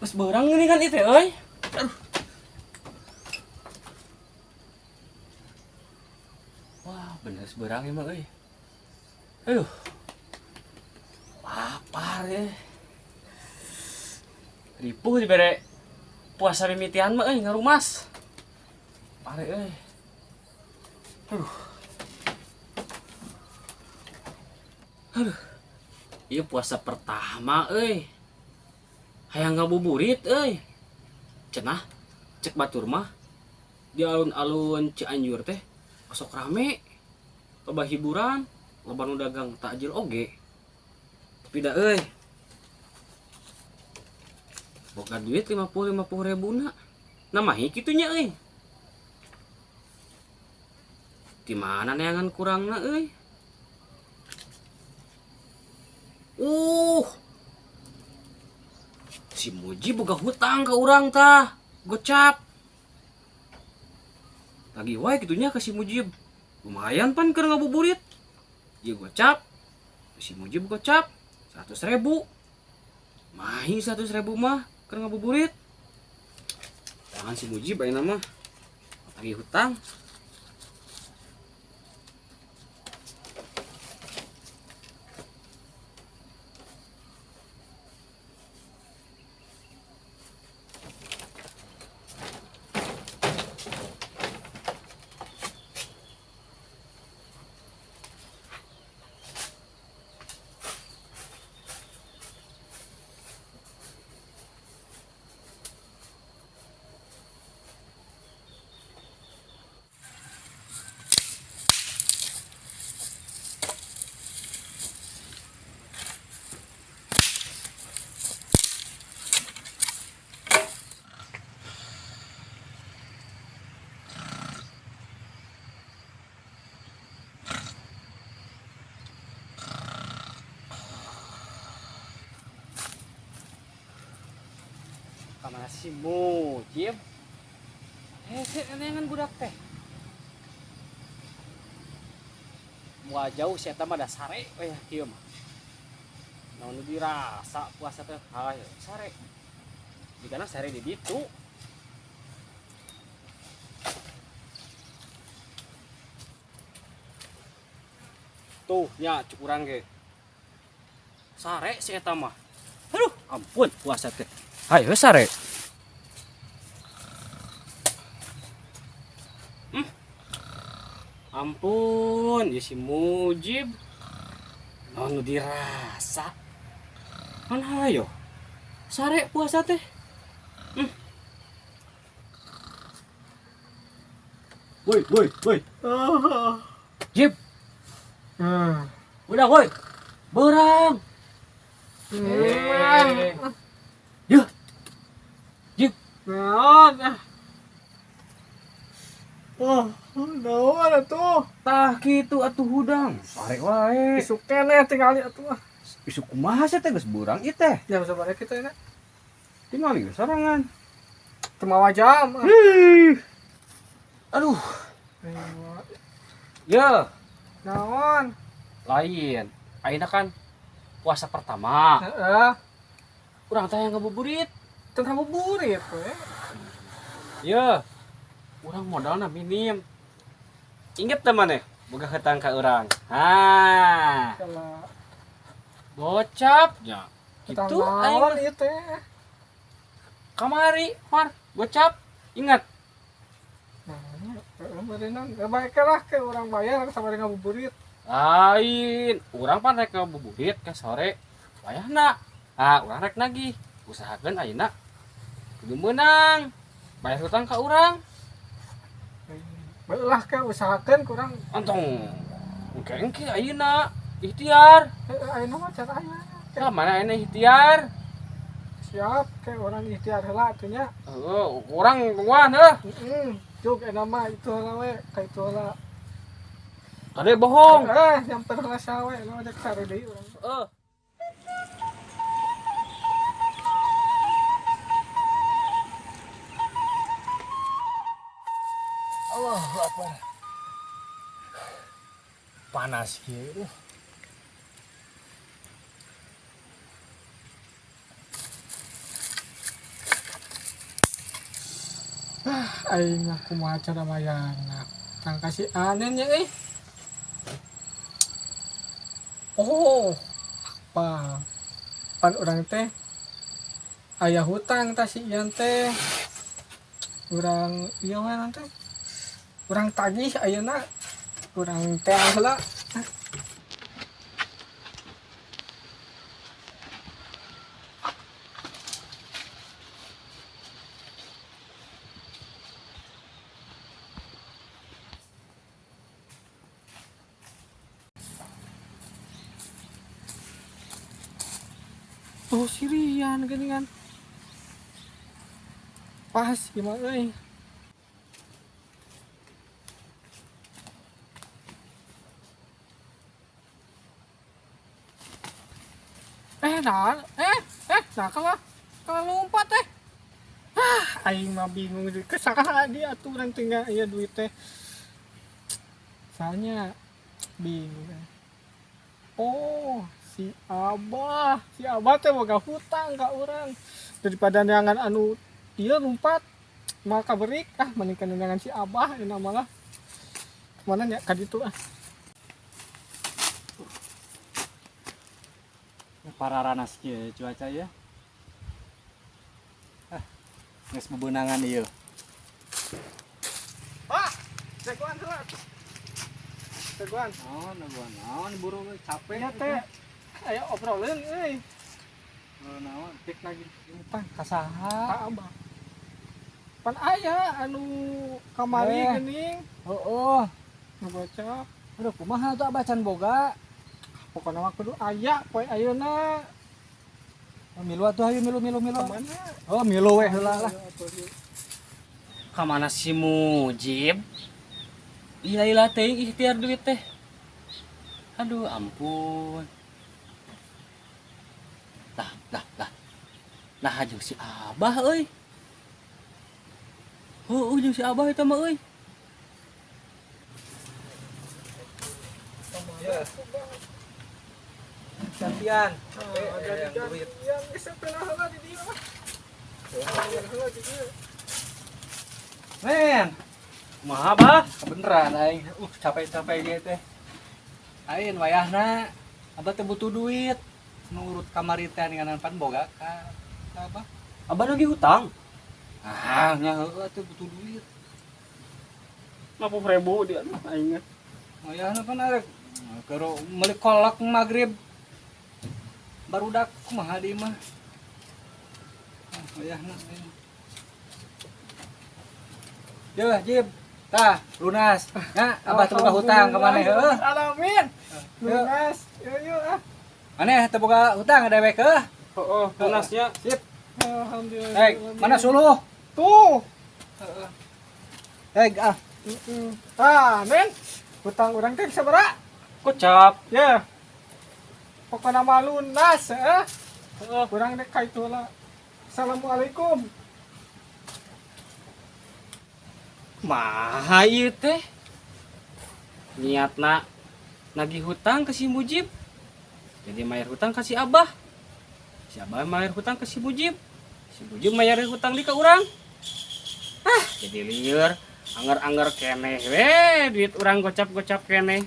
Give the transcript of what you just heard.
Geus beurang ini kan itu euy. Aduh. Wah, bener geus beurang ieu mah euy. Aduh. Lapar ya. Ripuh dibere puasa mimitian mah euy ngarumas. Pare euy. Aduh. Aduh. Ieu puasa pertama euy. Hayang ngabuburit euy. Cenah cek batur mah di alun-alun Cianjur teh osok rame. Loba hiburan, loba nu dagang takjil oge. Tapi da euy. Boga duit 50 ribu na. Namahi kitu nya euy. Di mana neangan kurangna euy? Si Muji boga hutang ke urang tah, gocap. Lagi wae kitunya ke si Mujib. Lumayan pan keur ngabuburit. Ieu gocap. Si Mujib gocap 100.000. Mahi 100.000 mah keur ngabuburit. Tangan si Mujib ayeuna mah lagi hutang. Kamana si Mujib? Hese neangan budak teh. Moal jauh si eta mah da sare we kieu mah. Naon nu dirasa puasa teh hayo sare. Jigana sare di ditu. Tuh nya cuk urang ge. Sare si eta mah. Aduh, ampun puasa teh. Hayo sare. Ampun, ya si Mujib. Naon nu dirasa? Kan hayo. Sare puasa teh. Woi, woi, woi. Jib. Udah, woi. Berang. Yuh. Jib. Naon? Oh, naon atuh? Tah kitu atuh hudang. Sare wae. Isuk keneh tingali atuh ah. Isuk kumaha sih teh geus beurang ieu teh? Jam sabaraha kitu enak? Tingali geus sorangan. Teu mawa jam. Ih. Aduh. Ya. Naon? Lain. Ayeuna kan puasa pertama. Heeh. Urang teh yang ngabuburit. Teu ngabuburit we. Ya. Urang modalna minim. Inget teh maneh boga hutang ka urang. Ha. Gocap nya. Kitu aing ieu teh. Kamari, Mar, gocap. Ingat. Nah, berenang. Baik lah ke urang bayar sama ngabuburit. Lain, urang pan rek ngabuburit ke sore. Wayahna. Ah, urang rek nagih. Usahakeun ayeuna kudu meunang. Bayar hutang ka urang. Baiklah ke usahakeun kurang. Antong. Engke-engke ayeuna ikhtiar. Heeh, ayeuna mah cara aya. Lah mana ayeuna ikhtiar? Siap ke urang ikhtiar heula atuh nya. Heeh, urang tungguan heuh. Heeh, jug ayeuna mah itu heula we, ka itu heula. Tadi bohong. Nyamper heula sawe, nu rek sare deui urang. Heeh. Allahu Akbar. Panas kieu. Aing mah kumaha cara mayarna. Tang kasih anen ya euy. Oh, apa? Pan urang teh aya hutang tah si Ian teh. Urang ieu we teh. Urang tagih ayeuna. Urang teh heula. Oh, si Rian geuningan. Pas gimana euy. Nah, nah kalau lompat teh. Ah, aing mah bingung deui. Kesaha di aturan teh aya duit teh. Soalnya bingung. Oh, si Abah teh boga hutang ka urang. Daripada neangan anu ieu lompat maka berik ah mending neangan si Abah enak malah. Kemana nya ka ditu ah. Pararanas kieu cuaca ya. Ah, geus bebenangan ieu. Pak, jagoan heula. Jagoan. Naon, naon, naon buru capek. Nya teh aya obrolan euy. Naon? Dek lagi Hutang ka saha? ka Abah. Pan aya anu kamari geuning Heeh. ngagocap. Aduh, kumaha tuh Abah can boga? Pokona mah kudu aya poe ayeuna. Oh, milu atuh hayu milu milu milu. Kamana? Oh, milu we heula lah. Kamana si Mujib? Lila-lila teuing ikhtiar duit teh. Aduh, ampun. Lah, lah, lah. Nah, jeung si Abah euy. Heueuh jeung si Abah eta mah euy. Ya. Gantian. Ada duit. Yang geus teu heula di dieu mah. Heula di dieu. Men, Kumaha, Bah? kebeneran aing. Capek-capek ge teh. Aing wayahna Abah teh butuh duit. Nurut kamari teh ninganan pan boga ka Abah. Abah lagi hutang. Ah, nya heueuh teh butuh duit. 50.000 dia aing. Wayahna pan arek keur meuli kolak magrib. Barudak kumaha di mah. Ah, wayahna aing. Yeuh, Jib. Tah, lunas. Nya, Abah teu boga hutang ka maneh heueuh. Alamin. Lunas. Yuk yuk ah. Maneh teu boga hutang dewek heuh. Heeh, lunasnya. Sip. Alhamdulillah. Hei, mana suluh? Tuh. Hei, ah. Ah, men. Hutang urang teh sabaraha? Kocap. Ya. Pokona mah lunas eh. Heeh. Urang dek ka itu lah. Assalamualaikum. Maha ieu teh? Niatna nagih hutang ke si Mujib. Jadi mayar hutang ke si Abah. Si Abah mayar hutang ke si Mujib. Si Mujib mayar hutang di ka urang. Ah, jadi lieur. Angger-angger keneh we duit urang gocap-gocap keneh.